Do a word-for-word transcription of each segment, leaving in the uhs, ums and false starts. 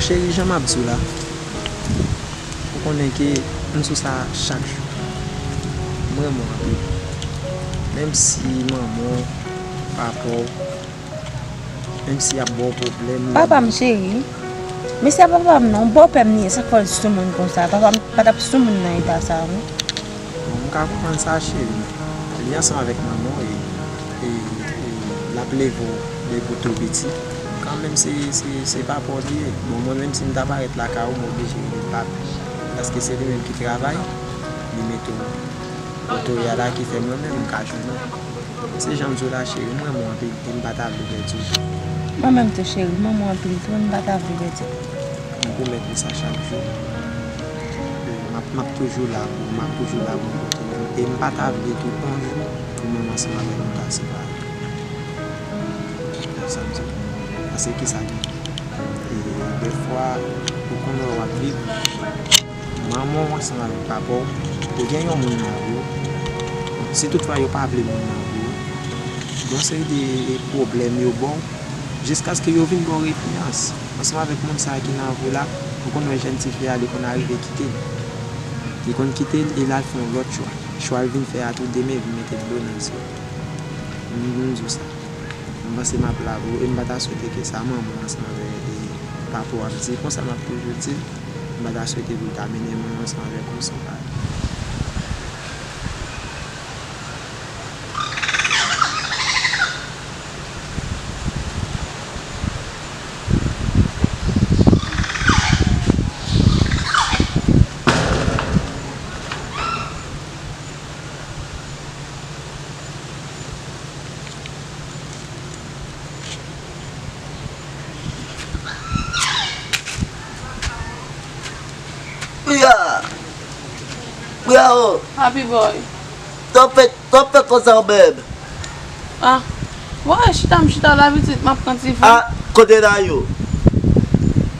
Cheri, jan m ap di w la, ou konnen ke m sou sa chak jou. M renmen w anpil. Menm si manman w, papa w, menm si y ap ba w pwoblèm, y ap Papa m cheri, men se pa papa m non, bòpè m li ye, sa k fè l soumoun konsa. Papa m pa t ap soumoun nan eta sa a non. Bon, m ka konprann sa, cheri. Li ansanm avèk manman w e, e, e l ap leve w depi w tou piti. Kanmenm, se, se, se papa w li ye. Bon, mwen menm, si m ta parèt lakay ou, m oblije rele l papi. Paske se li menm ki travay, li mete w kote w ye a la ki fè mwen menm m ka jwenn ou. Se jan m di w la, cheri, m renmen w anpil e m pa ta vle pèdi w. Mwen menm tou, cheri, m renmen w anpil tou, m pa ta vle pèdi w. M pwomèt ou sa chak jou. E m ap, m ap toujou la pou ou, m ap toujou la pou ou kote w ye. E m pa ta vle tou yon jou pou mwen menm ansanm avèk nou ta separe. Sa m di w. Paske kisa ki gen? E dèfwa, ou konn wè w ap viv, manman w ansanm avèk papa w, yo gen yon moun nan vi w. Si toutfwa yo pa vle moun nan vi w, gen yon seri de pwoblèm yo ba w, jiskaske yo vin ba w repiyans. Ansanm avèk moun sa a ki nan vi w la, ou konn wè jèn tifi a, li konn arive kite l. Li konn kite l e l al fè yon lòt chwa. Chwa l vin fè a tou demen vin mete dlo nan zye w. M, m di w sa. M panse m ap la pou ou, e m pa ta swete ke sa manman w ansanm avèk, e, papa w ap di, konsa m ap toujou di, m pa ta swete pou l ta mennen manman w ansanm avèk ou san pale. Priya! Priya o! Happy boy. Sa w fè, sa w fè konsa w menm? Ah, wè, chita m chita la pitit, m ap pran ti fon. Ah, kote Nayou?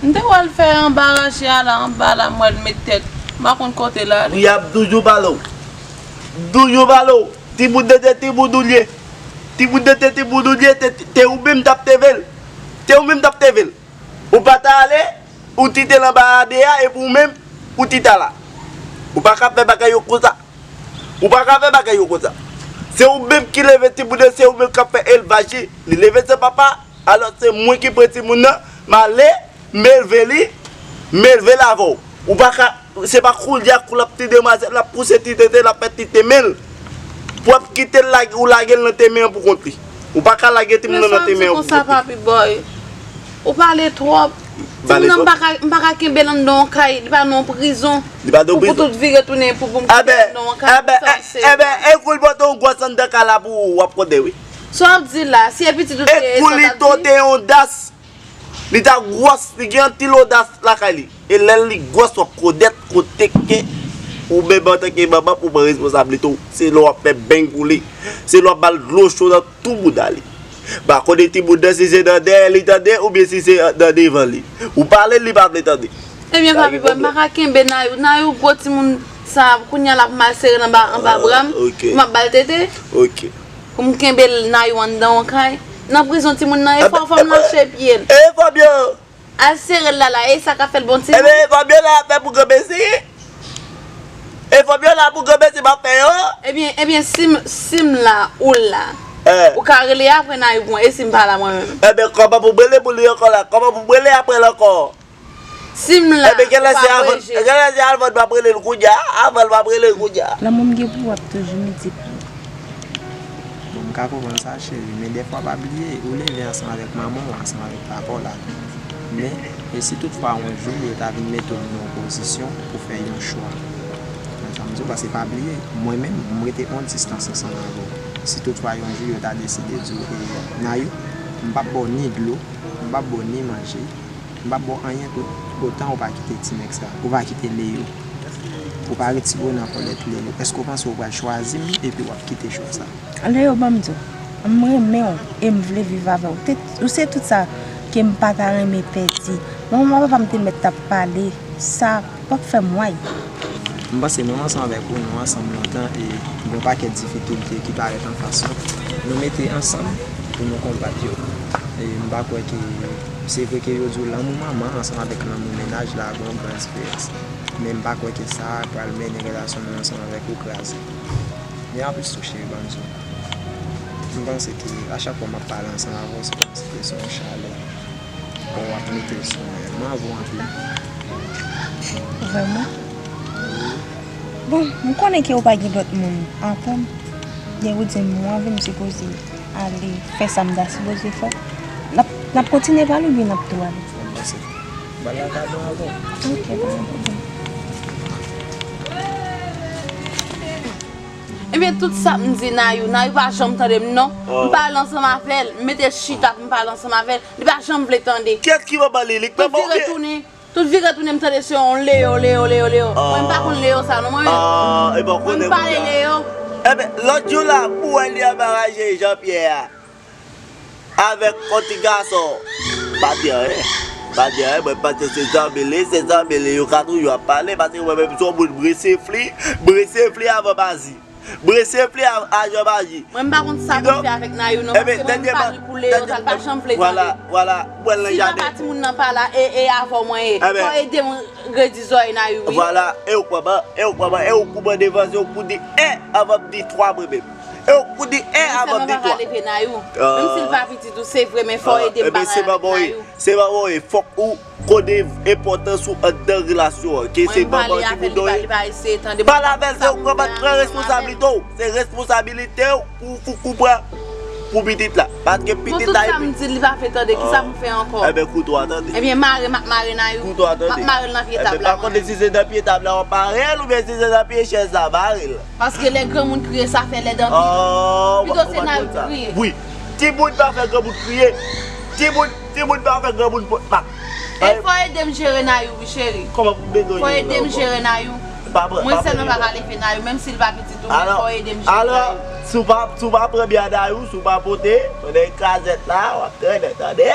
M te wè l fè anba rache a la, anba la, m wè l met tèt. M pa konn kote l ale. Priya, m toujou pale w. M toujou pale w. Timoun nan te timoun ou l ye. Timoun nan te timoun ou l ye, te, te ou menm t ap leve l. Te ou menm t ap leve l. Ou pa ta ale, ou kite l anba a de a, epi ou menm, ou kite l la. Ou pa ka fè bagay yo konsa. Ou pa ka fè bagay yo konsa. Se ou menm ki leve timoun nan, se ou menm k ap fè elvaj li. Li leve san papa, alò se mwen ki pran timoun nan, m ale, m elve li, m elve l avè w. Ou pa ka, se pa koulye a kou l ap ti demwazèl, l ap pouse ti tete, l ap fè ti te men l. Pou w ap kite l lage, ou lage l nan te men an pou kont li. Ou pa ka lage timoun nan nan te men an pou kont li. Men sa m di konsa, papi boy. Ou pale twòp. Timoun nan m pa ka, m pa ka kenbe l anndan yon kay, li pa nan yon prizon. Li pa nan yon prizon. Pou, pou tout vire tounen pou, pou m kenbe l anndan yon kay, sa se. Eben, eben, e kou l pote yon gwòs anndan kay la pou ou, w ap konnen wi. Sa w ap di la, si e pitit ou te ye, sa w t ap di? E kou li pote yon das. Li ta gwòs, li gen anpil odas lakay li. E lè li gwòs, w ap konèt kote ke ou menm antanke manman pou pran responsablite w. Se lè w ap fè beny pou li. Se lè w ap ba l dlo cho nan tou bouda li. M pa konnen timoun nan si se nan dèyè li tande oubyen si se nan devan li. Ou pale l, li pa vle tande. Ebyen, papi bòy, m pa ka kenbe Nayou. Nayou gwo timoun sa, kounye a l ap mal sere l anba, anba bra m. Pou m ap ba l tete. Ok. Pou m kenbe l Nayou anndan yon kay. Nan prizon timoun nan, e fò, fò m lache pye l. E Fabio! Al sere l la la, e sa k ap fè l bon timoun. Ebyen, e Fabio la ap fè pou granmesi. E Fabio la pou granmesi m ap fè yo. Ebyen, ebyen, si m, si m la, ou la. Ou ka rele apre Nayou pou mwen, e si m pa la mwen menm? Ebyen, kòman pou m rele pou li ankò la? Kòman pou m rele apre l ankò? Si m la, ou pa breje. Ebyen, kèlè se avan, kèlè se avan m ap rele l kounye a? Avan m ap rele l kounye a. Lanmou m gen pou w ap toujou miltipliye. Bon, m ka konprann sa, cheri, men dèfwa pa bliye, ou leve ansanm avèk manman w, ansanm avèk papa w la tou. Men, e si toutfwa yon jou yo ta vin mete w nan yon pozisyon pou fè yon chwa? Nan sa m di w, paske pa bliye, mwen menm, m rete yon distans ansanm avè w. Si toutfwa yon jou yo ta deside di w, e, Nayou, m p ap ba w ni dlo, m p ap ba w ni manje, m p ap ba w anyen tout otan ou pa kite ti nèg sa, ou pa kite Leo. Ou pa retire w nan kòlèt Leo. Èske w panse w pral chwazi m epi w ap kite chwa sa? Leo, ban m di w, m renmen w e m vle viv avè w. Te, ou se tout sa ke m pa ta renmen pèdi. Manman papa m te mèt t ap pale, sa p ap fè m way. M panse menm ansanm avèk ou, nou ansanm lontan e gen yon pakèt difikilte ki parèt anfas nou. Nou mete ansanm pou nou konbat yo. E m pa kwè ke Se vre ke yo di w lanmou manman ansanm avèk lanmou mennaj la gen yon gran diferans. Men m pa kwè ke sa pral mennen relasyon mwen ansanm avèk ou kraze. Men anplis tou, cheri, ban m di w, m panse ke a chak fwa m ap pale ansanm avè w, se kòmsi ke se yon chalè. Bon, w ap mete l sou mwen. Mwen avè w anpil. Vrèman? Bon, m konnen ke w pa gen lòt moun atann. Lè ou di m ou anvi, m sipoze ale fè sa m ta sipoze fè. N ap, n ap kontinye pale oubyen n ap tou ale? Mwen panse bal la ta bon avè w. Ok, pa gen pwoblèm. Ebyen, tout sa m di Nayou, Nayou pa janm tande m non. M pale ansanm avè l, m mete l chita pou m pale ansanm avè l, li pa janm vle tande. Kiyès ki manman Lilik? Tout vire tounen, tout vire tounen, m tande se yon Leo, Leo, Leo, Leo. Mwen, m pa konn Leo sa non, mwen menm. Mwen, m pale Leo. Ebyen, lòt jou la, m wè li anba raje Jean Pierre a. Avèk yon ti gason. Pa di anyen. Pa di anyen, mwen panse se zanmi li, se zanmi li, yo ka toujou ap pale, paske mwen menm se yon moun m resevli, m resevli avan m aji. M resevli a, avan m aji. Mwen, m pa konn sa pou m fè avèk Nayou non, paske mwen, m pale pou Leo, sa l pa janm vle tande. Vwala, vwala, mwen nan jaden. Si papa timoun nan pa la, e, e avè w mwen ye. Fò w ede m redi zòrèy Nayou, wi. Vwala, e w kòman, e w kòman, e w pou mwen devanse, e w pou di en avan m di twa mwen menm. E w pou di en avan m di twa. Sèlman pa ka leve Nayou. Menm si l pa pitit ou, se vre, men fò w ede m bagay avèk Nayou. Se manman w ye, fòk ou konnen enpòtans ou anndan relasyon an, ke se manman timoun nan ye. Mwen, m pale avè l, li pa, li pa eseye tande. Pale avè l, se ou ki pran responsablite w. Se responsabilite w pou, pou, pou pran pou pitit la. Paske pitit la. Bon, tout sa m di l, li pa vle tande, kisa pou m fè ankò? Ebyen, koute w a tande. Ebyen, mare, m ap mare Nayou. Koute w a tande. M ap mare l nan pye tab la, mwen menm. Ebyen, pa konnen si se nan pye tab la w ap mare l, oubyen si se nan pye chèz la, mare l. Paske lè granmoun kriye, sa fè lèd anpil. Pito se Nayou ki kriye. Wi. Timoun pa fè granmoun kriye. Timoun, timoun pa fè granmoun pot mak. E fò ede m jere Nayou, wi, cheri. Kòman pou m bezwen jere l ankò? Fò ede m jere Nayou. Mwen sèlman pa ka leve Nayou, menm si l pa pitit ou, men fò ede m jere Nayou. Alò, si w pa, si w pa pran byen a Nayou, si w pa pote, mwen nan kazèt la, w ap trennen, tande?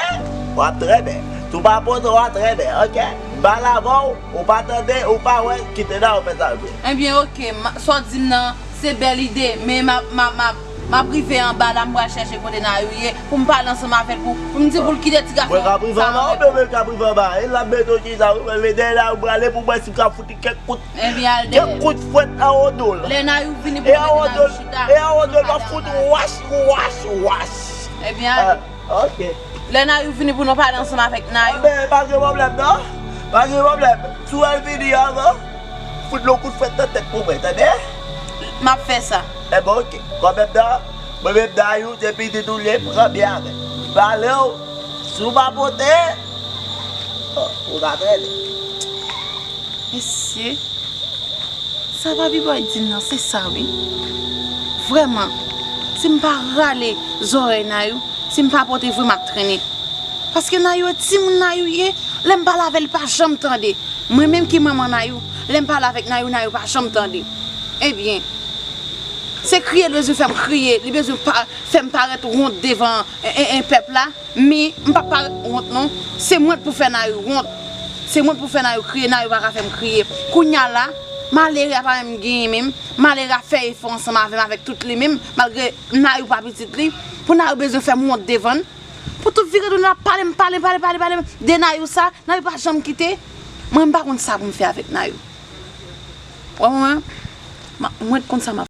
W ap trennen. Si w pa pote, w ap trennen, oke? M pale avè w, ou pa tande, ou pa wè, kite Nayou fè sa l vle. Ebyen, oke, sa w di m nan, se bèl ide, men m ap, m ap, m ap, m ap rive anba la, m pral chèche kote Nayou ye, pou m pale ansanm avè l, pou, pou m di pou l kite ti gason sa anmède m. Mwen ka rive anba, ou menm ka rive anba, e l ap mete w ki sa, ou menm, men dèyè la, ou prale pou mwen, si m ka fout li kèk kout, kèk kout fwèt anwo do l. Lè Nayou vini pou mete Nayou chita. E anwo do l, e anwo do l, m ap fout wach, wach, wach. Ebyen, ale. Ok. Lè Nayou vini pou nou pale ansanm avèk Nayou. Enben, pa gen pwoblèm non. Pa gen pwoblèm. Si w wè l vini avan, fout l yon kout fwèt nan tèt pou mwen, tande? M ap fè sa. Enben, ok. Kòm menm nan, mwen menm Nayou, se pitit ou l ye, pran byen avè l. Li pale w, si w pa pote, oh, ou ka trennen. Mesye, sa Papi Boy di m nan, se sa wi. Vrèman, si m pa rale zòrèy Nayou, si m pa pote vre, m ap trennen. Paske Nayou e timoun Nayou ye, lè m pale avè l, li pa janm tande. Mwen menm ki manman Nayou, lè m pale avèk Nayou, Nayou pa janm tande. Ebyen, se kriye l bezwen fè m kriye, li bezwen pa, fè m parèt wont devan, e, e, e, pèp la. Men, m p ap parèt wont non. Se mwen k pou fè Nayou wont. Se mwen k pou fè Nayou kriye, Nayou pa ka fè m kriye. Kounye a la, malere a pa menm genyen menm. Malere a fè efò ansanm avè m, avèk tout li menm, malgre Nayou pa pitit li. Pou Nayou bezwen fè m wont devan l. Pou tout vire tounen ap pale m, pale, pale, pale, pale de Nayou sa, Nayou pa janm kite. Mwen, m pa konn sa pou m fè avèk Nayou. Wè mwen, m, mwen konn sa m ap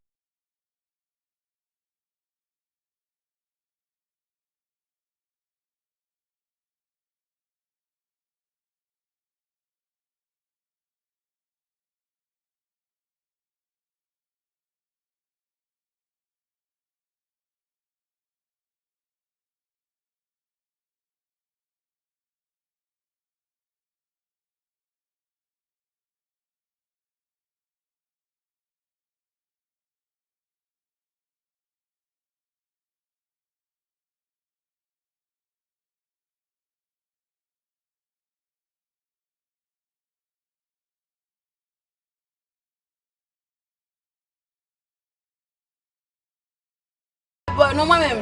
Bò, non, mwen menm.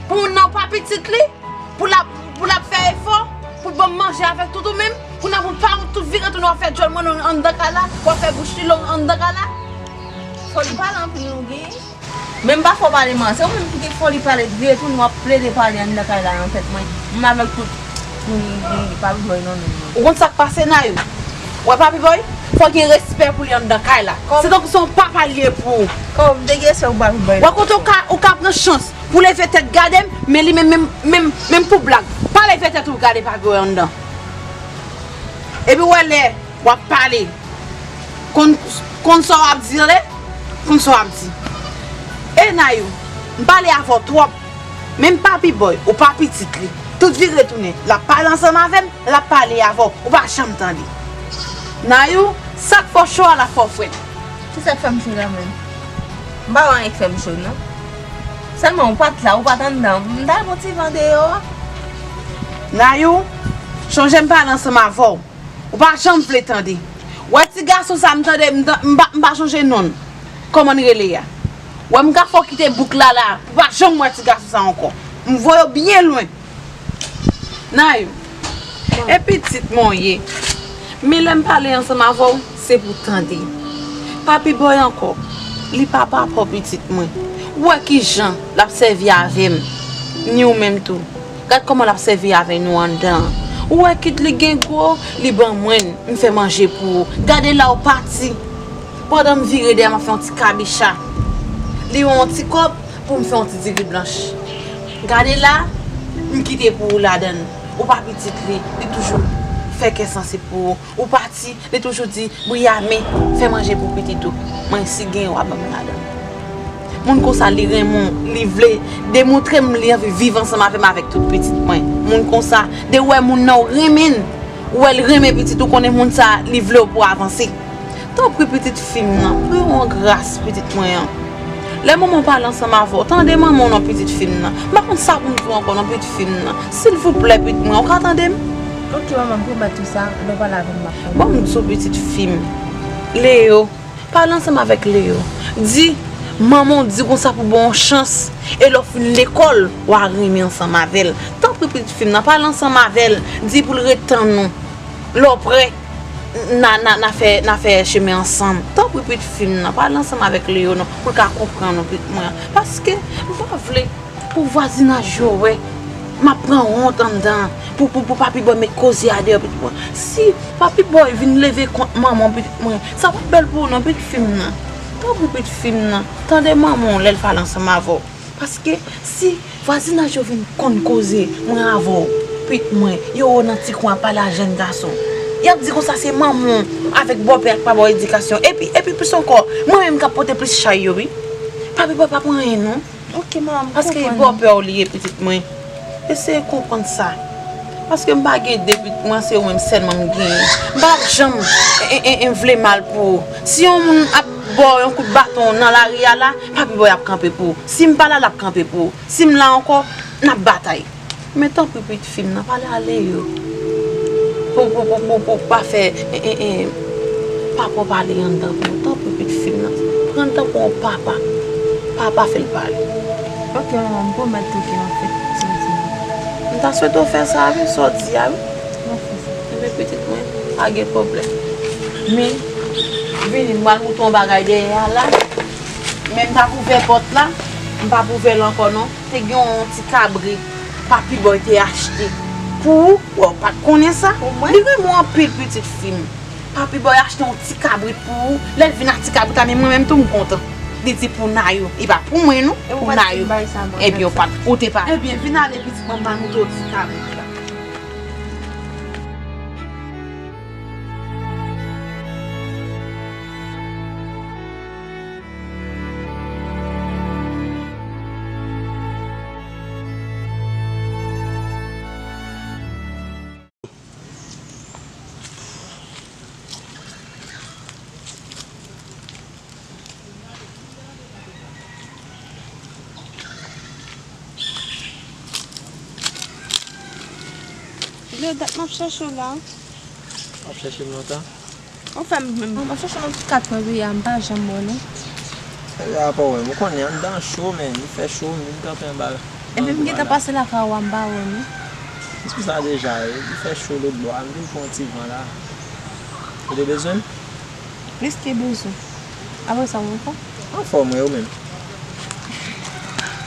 Pou moun nan pa pitit li, pou l ap, pou l ap fè efò, pou l ban m manje avèk tout ou menm, kounye a pou l pa wont, tout vire tounen w ap fè djòl mwen anndan kay la, w ap fè bouch li long anndan kay la. Fò li pale anpil nou gen. Men m pa fè w pale man, se ou menm ki gen foli pale, vire tounen w ap plede pale anndan kay la nan tèt mwen. M avèk tout Wi, wi, Papi Boy non, non, non. Ou konn sa k pase, Nayou? Ou wè Papi Boy? Fò gen respè pou li anndan kay la. Se tankou se yon papa li ye pou ou. Kòm m te gen se yon Papi Boy. Ou wè kote ou ka, ou ka pran chans pou leve tèt gade m, men li menm, menm, menm, menm pou blag. Pa leve tèt ou gade Papi Boy anndan. Epi ou wè lè w ap pale. Konn, konn sa w ap di, tande? Konn sa w ap di. E Nayou, m pale avè w twòp. Menm Papi Boy, ou pa pitit li. Tout vire tounen, l ap pale ansanm avè m, l ap pale avè w. Ou pa janm tande. Nayou, sa k fè w cho a, l ap fè w frèt. Ki sa k fè m cho la menm? M pa wè anyen k fè m cho, non. Sèlman ou pa t la, ou pa t anndan. M t al pran ti van deyò a. Nayou, chonje m pale ansanm avè w. Ou pa janm vle tande. Wè ti gason sa, m tande, m ta-, m pa, m pa chonje non l. Kòman l rele a? Wè m ka fè w kite bouk la la, pou pa janm wè ti gason sa ankò. M voye w byen lwen. Nayou, e pitit mwen w ye. Men lè m pale ansanm avè w, se pou tande. Papi Boy ankò, li pa papa pitit mwen. Ou wè kijan l ap sèvi avè m, ni ou menm tou. Gad kòman l ap sèvi avè nou anndan an. Ou wè kit li gen gwo, li ban mwen l, m fè manje pou ou. Gade la ou pati. Pandan m vire dèyè m ap fè yon ti kabicha. Li yon ti kòb pou m fè yon ti diri blanch. Gade la, m kite pou ou ladan l. Ou pa pitit li, li toujou fè kè sansib pou ou. Ou pati, li toujou di, Briyame, fè manje pou pitit ou. Mwen, si gen, w a ban m ladan l. Moun konsa, li renmen w, li vle demontre m li anvi viv ansanm avè m avèk tout pitit mwen. Moun konsa, de ou wè moun nan ou renmen l, ou wè l renmen pitit ou, konnen moun sa, li vle w pou avanse. Tanpri pitit fi m nan, fè yon gras pitit mwen an. Lè manman w pale ansanm avè w, tande manman w non pitit fi m nan. M pa konn sa pou m di w ankò non pitit fi m nan. Silvouplè pitit mwen, ou ka tande m? Ok manman, m pwomèt ou sa, lè w pale avè m, m ap tande. Bon, m di w pitit fi m. Leo, pale ansanm avèk Leo. Di, manman w di konsa pou ba w yon chans. E lè w fin lekòl, w a renmen ansanm avè l. Tanpri pitit fi m nan, pale ansanm avè l. Di pou l ret tann ou. Lè w prè, n a, n a, n a fè, n a fè chemen ansanm. Tanpri pitit fi m nan, pale ansanm avèk Leo non, pou l ka konprann ou pitit mwen an. Paske m pa vle pou vwazinaj yo wè m ap pran wont anndan an, pou, pou, pou Papi Boy met koze a deyò pitit mwen. Si Papi Boy vin leve kont manman w pitit mwen, sa p ap bèl pou ou non pitit fi m nan. Tanpri pitit fi m nan, tande manman w lè l pale ansanm avè w. Paske si vwazinaj yo vin konn koze mwen avè w, pitit mwen, yo wè w nan ti kwen ap pale a jèn gason, y ap di konsa se manman w avèk bòpè a k pa ba w edikasyon. Epi, epi plis ankò, mwen menm k ap pote plis chay yo, wi. Papi Boy p ap anyen non. Ok, manman, m konprann. Paske e bòpè w li ye, pitit mwen. Eseye konprann sa. Paske m pa gen de pitit mwen, se ou menm sèlman m genyen. M pa t ap janm en, en, en, en vle mal pou ou. Si yon moun ap ba w yon kout baton nan lari a la, Papi Boy ap kanpe pou ou. Si m pa la, l ap kanpe pou ou. Si m la ankò, n ap batay. Men tanpri pitit fi m nan, pale a Leo. Pou, pou, pou, pou, pou pa fè, en, en, en, papa w pale anndan pou ou. Tanpri pitit fi m nan, pran l tankou yon papa. Papa fè l pale. Ok, manman, m pwomèt ou ke m ap fè sa w di a. M ta swete w fè sa, wi, sa w di a, wi. M ap fè sa. Enben, pitit mwen, pa gen pwoblèm. Men, vini, m pral montre w yon bagay dèyè a la. Men m t ap ouvè pòt la, m p ap ouvè l ankò, non. Te gen yon ti kabrit Papi Boy te achte pou ou, wè, ou pa t konnen sa? Pou mwen? Li renmen w anpil, pitit fi m. Papi Boy achte yon ti kabrit pou ou. Lè l vin ak ti kabrit la, men mwen menm tou m kontan. Li di pou Nayou. E pa pou mwen, non. Pou Nayou. Epi ou pa t, ou te pa. Ebyen, vin ale, pitit mwen, m pral montre w ti kabrit la. Kilè dat m ap chèche w la? W ap chèche m lontan? Anfen, m, m, m ap chèche w nan tout kat kwen peyi a, m pa janm wè w non. Sa gen rapò wè m, ou konnen anndan cho, men li fè cho, m vin kanpe anba. Epi m gentan pase lakay ou a, m pa wè w non. Dis m sa deja, li fè cho lòtbò a, m vin pran yon ti van la. Ou te bezwen m? Plis ke bezwen. Apre sa, ou ankò? Anfòm wi, ou menm?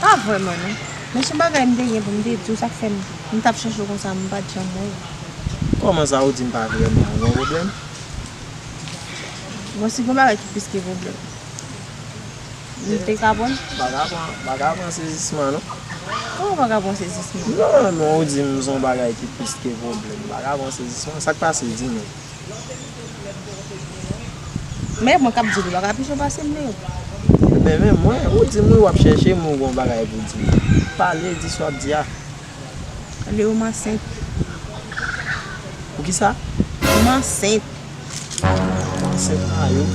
Pa vrèman non. Yon bagay m te gen pou m te di w, sa k fè m, m t ap chèche w konsa, m pa t janm wè w. Kòman sa, ou di m pa vle renmen w, ou gen pwoblèm? Bon, si gen bagay ki plis ke pwoblèm, m te ka pran l? Pa ka pran, pa ka pran sezisman, non. Kòman pa ka pran sezisman? Non, non, ou di m se yon bagay ki plis ke pwoblèm. Pa ka pran sezisman. Sa k pase, di m? Men mwen k ap di w, ou pa ka pije pase m, Leo. Men, men mwen, ou di m wi w ap chèche m, ou gon bagay pou di m. Pale, di sa w ap di a. Leo, m ansent. Poukisa? M ansent. Ansent Nayou.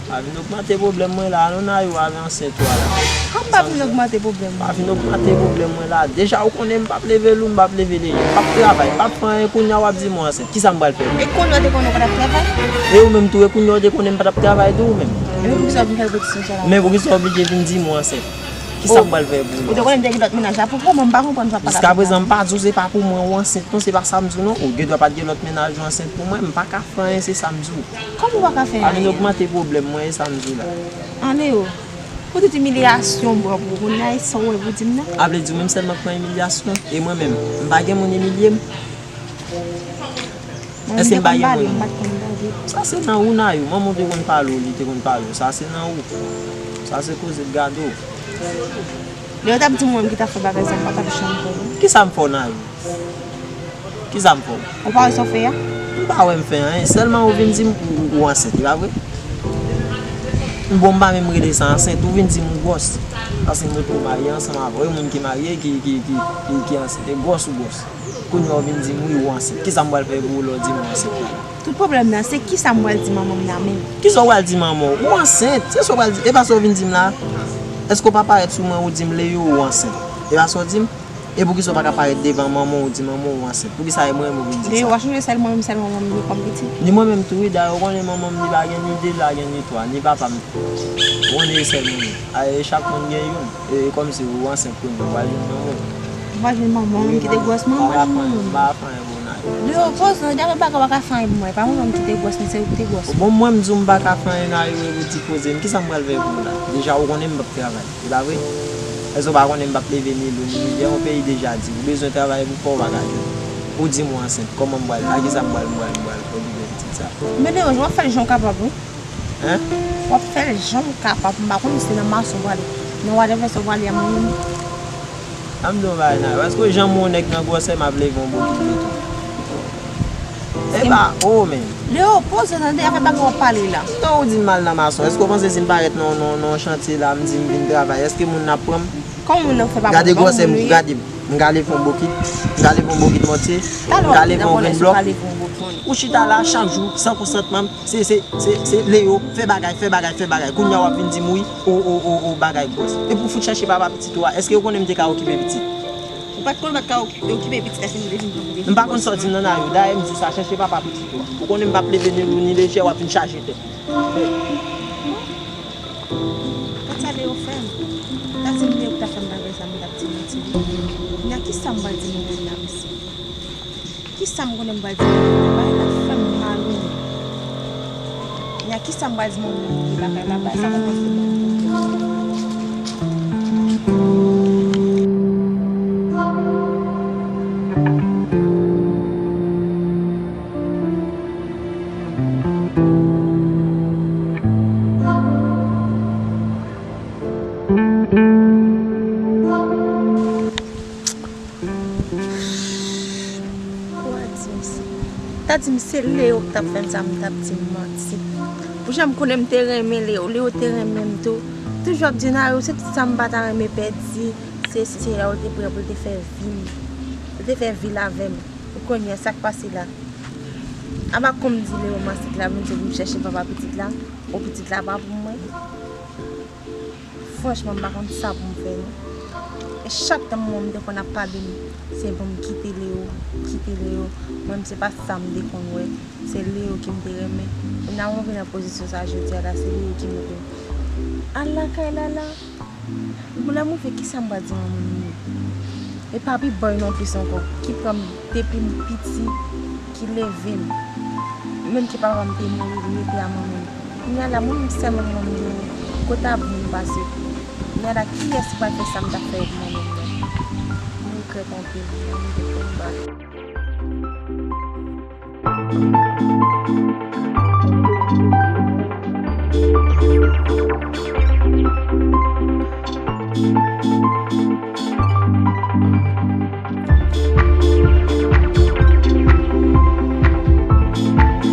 Pa vin ogmante pwoblèm mwen la, non, Nayou, avè ansent ou a la. Kòm pa vin ogmante pwoblèm mwen? Pa vin ogmante pwoblèm mwen la. Deja, ou konnen m p ap leve lou, m p ap leve leje. M p ap travay, m p ap fè anyen, kounye a w ap di m ou ansent. Kisa m pral fè? E kounye a w te konnen w pa t ap travay? E ou menm tou, e kounye a w te konnen m pa t ap travay tou, ou menm? Epi poukisa w vin fè repetisyon sa la? Men poukisa w oblije vin di m ou ansent? Kisa m pral fè pou ou? Ou te konnen m te gen lòt mennaj la pou kòman m pa konprann sa w ap pale. Jiskaprezan, m pa di w se pa pou mwen ou ansent, non, se pa sa m di w, non. Ou gendwa pa t gen lòt mennaj ou ansent pou mwen, m pa ka fè anyen, se sa m di w. Kòman ou pa ka fè anyen? Pa vin ogmante pwoblèm mwen, e sa m di w la. Ann, Leo, poutèt imilyasyon m pran pou ou, kounye a, e sa w wè pou di m nan? A vle di w menm sèlman k pran imilyasyon? E mwen menm, m pa gen moun imilye m? Èske m pa gen moun? Sa se nan ou, Nayou. Manman w te konn pale w, li te konn pale w. Sa se nan ou. Sa se koze l gade w. Lè yo t ap di m ou menm ki t ap fè bagay sa, m pa t ap janm kwè w. Kisa m fè w, Nayou? Kisa m fè w? Ou pa wè sa w fè a? M pa wè m fè anyen. Sèlman ou vin di m ou, ou, ou ansent, e pa vre? Bon, m pa menm rele sa ansent. Ou vin di m ou gwòs. Paske m wè ou marye ansanm avè w. E moun ki marye, ki, ki, ki, ki, ki ansent, e gwòs ou gwòs. Kounye a w vin di m wi ou ansent. Kisa m pral fè pou ou lè w di m ou ansent la? Tout pwoblèm nan, se kisa m pral di manman m nan menm. Kisa w pral di manman w? Ou ansent. Se sa w pral di. E pa sa w vin di m la. Èske w pa parèt sou mwen ou di m Leo ou ansent? E pa sa w di m? E poukisa w pa ka parèt devan manman w ou di manman w ou ansent? Poukisa e mwen menm ou vin di sa? Leo, w ap chonje sèl mwen menm, sèl manman m li kòm pitit? Ni mwen menm tou wi. Dayè, ou konnen manman m li pa gen ni de la, gen ni twa, ni papa m tou. Ou konnen e sèl mwen menm. A, e chak moun gen youn. E kòmsi ou ansent kounye a, ou pral jwenn manman w. Ou pral jwenn manman w, ou kite gwòs manman w. M pa fè anyen pou w, Nayou. Leo, poze w, dayè bagay w pa ka fè anyen pou mwen. E pa manman m kite gwòs mwen, se ou kite gwòs mwen. Bon, mwen m di w m pa ka fè anyen, Nayou, e ou di poze m. Kisa m pral fè pou ou la? Deja, ou konnen m p ap travay. E pa vre? Èske w pa konnen m p ap leve ni lou ni milyè? Yon peyi deja di, ou bezwen travay pou fè, ou pa ka jwenn. Ou di m ou ansent. Kòman m pral, a kisa m pral, m pral, m pral okipe pitit sa? Men Leo, w ap fè l jan w kapab, wi. Hein? W ap fè l jan w kapab. M pa konn si se nan mason w prale. Nan whatever sa w prale a, mwen menm. An m di w yon bagay, Nayou. Èske w janm wè yon nèg nan gwòsè m ap leve yon bokit mete w? E pa, oh, men. Leo, poze w tande, afè bagay w ap pale la. Non, ou di m m al nan mason. Èske w panse si m parèt nan, nan, nan yon chantye la, m di m vin travay, èske moun nan ap pran m? Kòman moun nan fè pa pran w? Gade gwòsè m, gade m. M ka leve yon bokit, m ka leve yon bokit mòtye, m ka leve yon grenn blòk. Ou chita la chak jou, san konsantman m, se, se, se, se Leo, fè bagay, fè bagay, fè bagay. Kounye a w ap vin di m wi, o, o, o, o, bagay gwòs. Epi w fout chèche papa pitit ou a. Èske ou konnen m te ka okipe pitit? Ou pa t konn ou pa t ka okipe pitit, èske m te vin pou m te vin gwòs? M pa konn sa w di m nan, Nayou. Dayè m di w sa, chèche papa pitit ou a. Ou konnen m p ap leve ni lou ni lejè, w ap vin chaje tèt. Gad sa Leo fè m. Ta di m Leo ki ta fè m bagay sa, m t ap di manti. Kounye a, kisa m pral di moun nan, mesye? Kisa m konnen m pral di moun nan? Bagay la fè m mal, wi. Kounye a, kisa m pral di moun nan ki lakay la? Bagay sa kòmanse mal pou mwen. Ou a di m si. Ta di m se Leo k t ap fè m sa, m t ap di m manti. Pou jan m konnen m te renmen Leo, Leo te renmen m tou. Toujou ap di Nayou, se pitit sa m pa ta renmen pèdi. Se, se, se la ou te prè pou l te fè vi m. Ou te fè vi l avè m. Ou konnen sa k pase la. Apa kòm di Leo m ansent la, vin di pou m chèche papa pitit la. O, pitit la pa pou mwen. Franchman, m pa konn sa pou m fè, non. E chak tan manman m te konn ap pale m, se pou m kite Leo, kite Leo. Mwen menm, se pa sa m te konn wè. Se Leo ki m te renmen. Kounye a, mwen vin nan pozisyon sa jodi a la, se Leo ki mete m. Al lakay Lala. Bon, lè m rive, kisa m pral di manman m menm? E pa pi bòy non plis ankò, ki pran m depi m piti, ki leve m. Menm ke papa m te mouri, li rete a manman m. Kounye a la, mwen menm sèlman manman m genyen, kote avenir m pase? Kounye a la, kiyès ki pral fè sa m t ap fè yo pou manman m nan? M regrèt anpil, m te konn bat.